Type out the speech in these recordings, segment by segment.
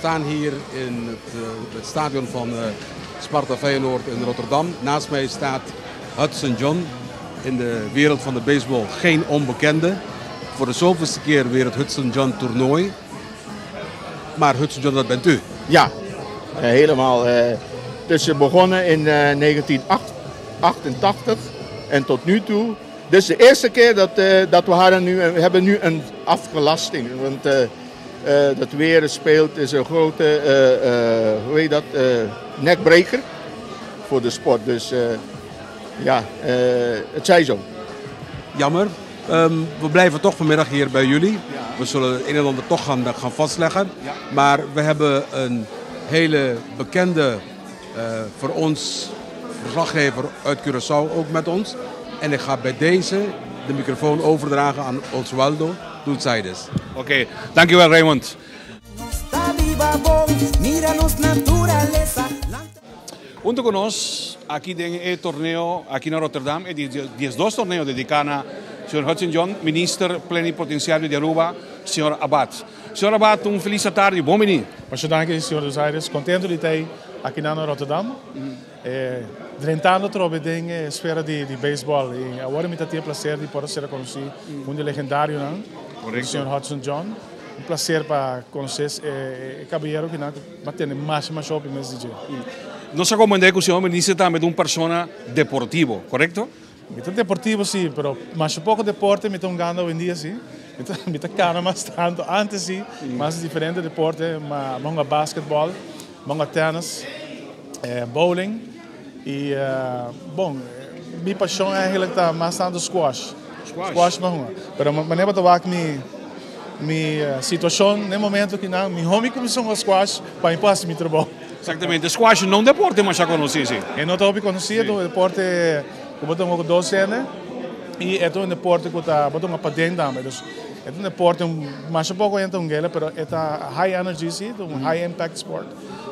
Staan hier in het stadion van Sparta Feyenoord in Rotterdam. Naast mij staat Hudson John. In de wereld van de baseball geen onbekende. Voor de zoveelste keer weer het Hudson John toernooi. Maar Hudson John, dat bent u. Ja, helemaal. Het is begonnen in 1988 en tot nu toe. Dit is de eerste keer dat we hadden nu, we hebben nu een afgelasting. Want dat weer speelt is een grote, hoe heet dat, nekbreker voor de sport. Dus ja, het zij zo. Jammer. We blijven toch vanmiddag hier bij jullie. We zullen het een en ander toch gaan vastleggen. Maar we hebben een hele bekende, voor ons verslaggever uit Curaçao ook met ons. En ik ga bij deze de microfoon overdragen aan Oswaldo Dulzaides. Oké, okay, dankjewel Raymond. Mira nos naturalesa. Hunto cu nos, aki den e torneo, aki na Rotterdam, e 12 torneo dedica na señor Hudson John, minister plenipotenciario di Aruba, señor Abath. Señor Abath, un feliz tardi, bon bini. Masha danki, señor Dulzaides. Contento di ta aki na Rotterdam. Drentando trobe den esfera di baseball. Y awor mi tin e placer di por ser conoci un legendario, no? Correcto. Señor Hudson John. Un placer pa conoce e cabayero cu no tin mas mas hopi mes di. Nos a comprende cu señor minister tambe ta un persona deportivo, correcto? Mi ta deportivo si, pero mas poco deporte mi ta hungando awendia si. Mi ta cana mas tanto antes si, mas diferente deporte, mas hunga basketball, hunga tennis, bowling y bon, mi pasion eigenlijk ta mas tanto squash. Squash. Squash mi a hunga. Pero manera ta mi mi situacion na momento cu no, mi hobby cuminsa cu squash pa mi pasa mi trabou. Exactamente. Squash no ta un deporte mas conoci, si. E no ta hopi conoci, e un deporte cu bo ta hunga dos hende y e un deporte cu ta bo ta hunga paden tambe. Dus e un deporte mas poco hende ta hung'e, pero e ta high energy si, un high impact sport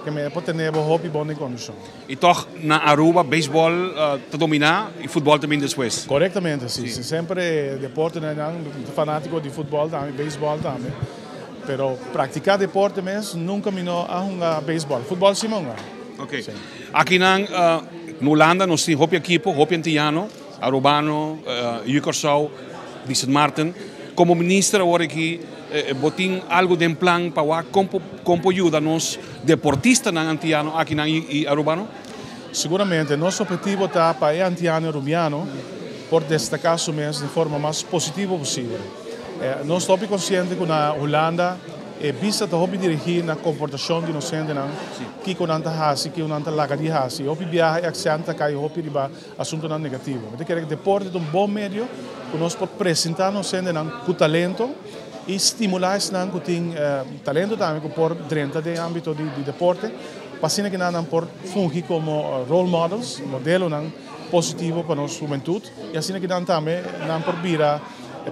cu mi por tene hopi bon condicion. Y toch na Aruba baseball ta domina y futbol tambe despues. Correctamente, si. Si. Semper deporte, no, fanatico di futbol tambe, baseball tambe. Pero practica deporte mes, nunca mi no a hunga baseball. Futbol si mi a hunga. Ok. Aki na Hulanda nos tin hopi ekipo, hopi antiano, Arubano, Curaçao, di St. Martin. Como minister awor aki, bo tin algo di plan pa con yuda nos deportistanan antiano aki na y Arubano? Seguramente, nos obhetivo ta pa e antiano arubiano por destaca su mes di forma mas positivo posibel. Nos ta consciente cu na Hulanda e bista ta hopi dirigi na comportacion di nos hendenan, kico nan ta hasi, kico nan ta laga di hasi. Hopi biaha e accent ta cay hopi riba asuntonan negativo. Mi ta kere deporte ta un bon medio cu nos por presenta nos hendenan cu talento y stimula esnan cu tin talento tambe cu por drenta den ambito di deporte, pa asina cu nan por fungi como role models, modelonan positivo pa nos hubentud y asina cu nan tambe nan por bira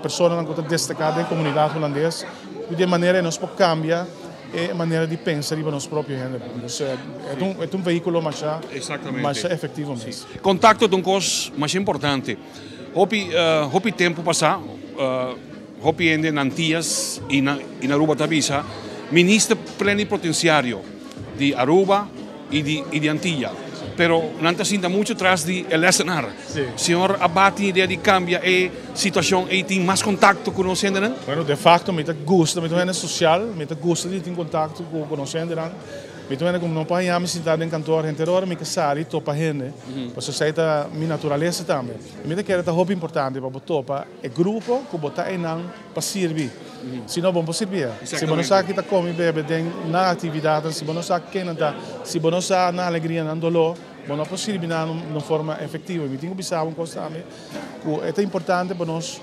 personanan cu ta destaca den comunidad hulandes y di manera nos por cambia e manera di pensa di nos propio hende. Anto, e un vehiculo mas efectivo mes. Contacto ta un cos mas importante. Hopi tempo pasa, hopi hende na Antias y na Aruba ta bisa, minister plenipotenciario di Aruba y di Antia. Pero nan ta sinta mucho tras di lessenaar. Señor Abath tin idea di cambia e situacion y tin mas contacto cu nos hendenan? Bueno, de facto, mi ta gusta, mi ta hende social, mi ta gusta di tin contacto cu nos hendenan. Mi ta hende cu no pa mi sinta den kantoor, henter ora mi kier sali topa hende. Pasobra esey ta mi naturalesa tambe. Mi ta kere ta hopi importante pa topa e grupo cu bo ta einan pa sirbi. Si no, bo no por sirbi. Si bo no sa ken ta come bebe den nan actividad, si bo no sa ken ta, si bo no sa nan alegria, nan dolor, bo no por sirbi na un forma efectivo. Mi tin cu bisa un cos tambe, cu ta importante pa nos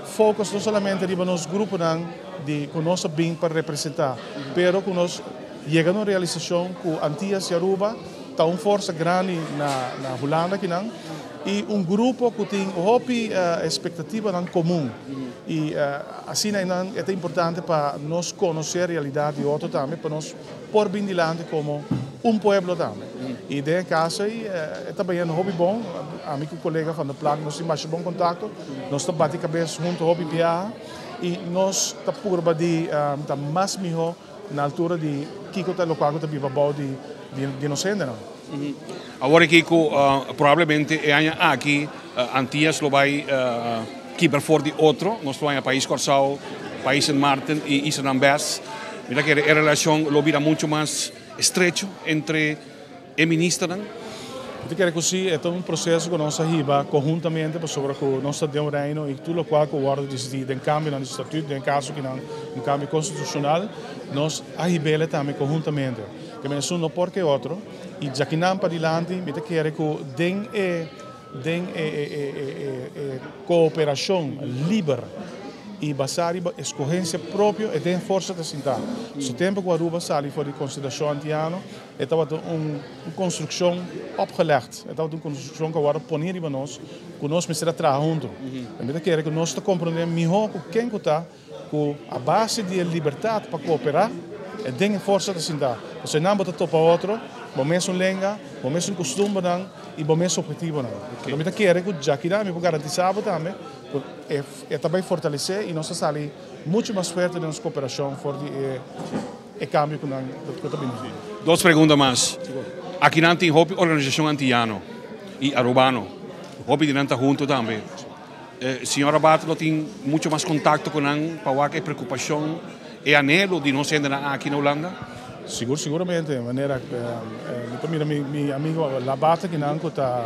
focus no solamente riba nos gruponan di cu nos bin pa representa, pero cu nos yega na un realisacion cu Antias y Aruba ta un forsa grandi na Hulanda akinan y un grupo cu tin hopi expectativanan comun. Y asina ta importante pa nos conoce e realidad di otro tambe, pa nos por bin dilanti como un pueblo tambe. Y den caso ta bay hopi bon, ami cu colega Van der Plank nos tin mas bon contacto, nos ta bati cabes hunto hopi biaha y nos ta purba di ta mas miho. na altura di kiko ta lokual ku ta biba bou di di nos hendenan. Awor aki ku probablemente e aña aki Antias lo bai kibra for di otro, nos lo haña Pais Kòrsou, Pais Sint Maarten i Islanan Bes. Mi ta kere e relashon lo bira muchu mas estrecho entre e ministernan? Mi ta kere ku si, e ta un proseso ku nos a hiba konhuntamente pasobra ku nos ta den un reino i tur lokual ku wòrdu disidí den kambionan di statut, den e kaso kinan un kambio konstitushonal, nos a hib'el tambe konhuntamente. Ke men esun no por ke otro i djakinan padilanti mi ta kere ku den e den e e kooperashon liber i basá riba eskohensia propio e den forsa ta sintá. Su tempu ku Aruba sali for di konsiderashon antiano E tabata un konstrukshon opgelegd, e tabata un konstrukshon ku a wòrdu poní riba nos, ku nos mester a traha huntu. I mi ta kere ku nos ta komprondé mihó ku ken ku ta ku a base di e libertat pa kooperá, e den e forsa ta sintá. Pasobra einan bo ta topa otro, bo mesun lenga, bo mesun kustumbernan i bo mes ophetivonan. Anto mi ta kere ku djakinan mi por garantisá bo tambe ku e ta bai fortalesé i nos ta sali muchu mas fuerte den nos kooperashon for di e. E cambio cu nan cu ta bini. Dos pregunta mas. Aki nan tin hopi organisacion antiyano y arubano. Hopi di nan ta hunto tambe. Señor Abath lo tin mucho mas contacto cu nan pa wak e preocupacion, e anhelo di nos hendenan aki na Hulanda? Sigur, siguramente. Manera mi ta mira mi amigo Labath akinan cu ta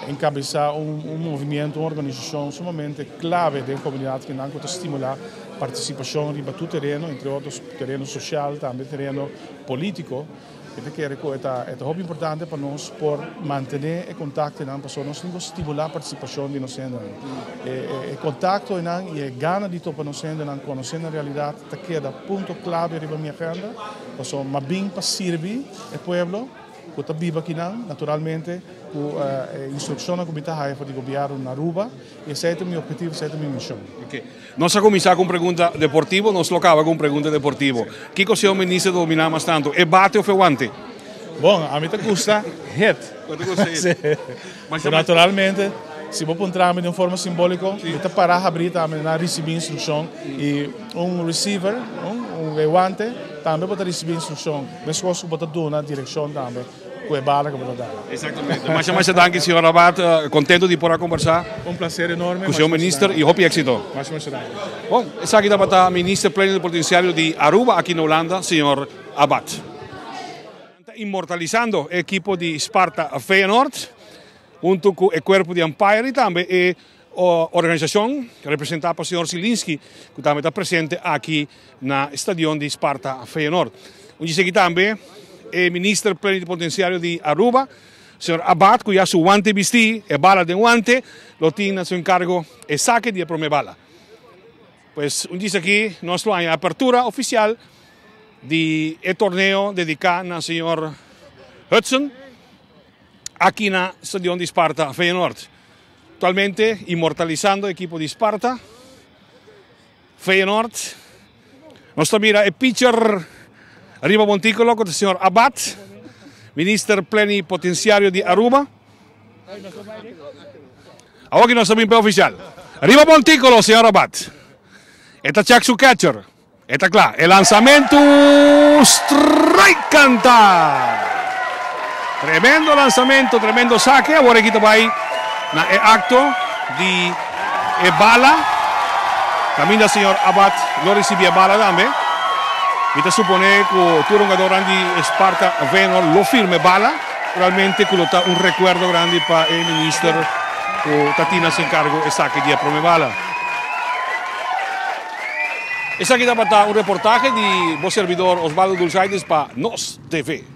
encabeza un movimiento, un organisacion sumamente clave den comunidad kinan cu ta stimula participacion riba tur tereno, entre otro tereno social, tambe tereno politico. Mi ta kere cu e ta e ta hopi importante pa nos por mantene e contactonan pasobra nos tin cu stimula participacion di nos hendenan. E e contactonan y e gana di topa nos hendenan, conoce nan realidad ta keda punto clave riba mi agenda pasobra mi a bin pa sirbi e pueblo. Ku ta biba akinan, naturalmente ku e instrukshonnan ku mi ta haya for di gobièrnu na Aruba, i esei ta mi ophetivo, esei ta mi mishon. Oke. Nos a kuminsá ku un pregunta deportivo, nos lo kaba ku un pregunta deportivo. Kiko señor Minister ta dominá mas tantu, e bate òf e wante? Bon, ami ta gusta hit. Bo ta gusta hit. Sí. Pero naturalmente, si bo puntra mi den un forma simbóliko, mi ta pará habrí tambe na risibí instrukshon i un receiver, un e wante, tambe bo ta risibí instrukshon, meskos ku bo ta duna direkshon tambe ku e bala ku bo ta dal. Exactamente. Masha masha danki señor Abad, contento di por a conversa. Un placer enorme. Cu señor Minister y hopi exito. Masha masha danki. Bon, esaki tabata Minister Plenipotenciario di Aruba aki na Hulanda, señor Abad. Ta inmortalisando e ekipo di Sparta Feyenoord hunto cu e cuerpo di umpire y tambe e organisacion representa pa señor Zielinski cu tambe ta presente aki na stadion di Sparta Feyenoord. Un dje sigui tambe e minister plenipotenciario di Aruba, señor Abath cu ya su wante bisti, e bala den wante, lo tin na su encargo e sake di e prome bala. Pues un dje aki nos lo haña apertura oficial di e torneo dedica na señor Hudson aki na stadion di Sparta Feyenoord. Actualmente inmortalisando ekipo di Sparta Feyenoord. Nos ta mira e pitcher riba montículo cu ta señor Abath, minister plenipotenciario di Aruba. Awor ki nos ta bin pa e oficial. Riba montículo señor Abath. E ta check su catcher. E ta kla. E lansamentu strike kanta! Tremendo lansamentu, tremendo sake. Awor aki ta bai na e akto di e bala. Kaminda señor Abath lo risibí e bala tambe. Mi ta suponé ku tur hungadornan di Sparta Feyenoord lo firma e bala. Realmente ku lo ta un rekuerdo grandi pa e minister ku ta tin na su enkargo e sake di e prome bala. Esaki tabata un reportahe di bo servidor Osvaldo Dulzaides pa Nos TV.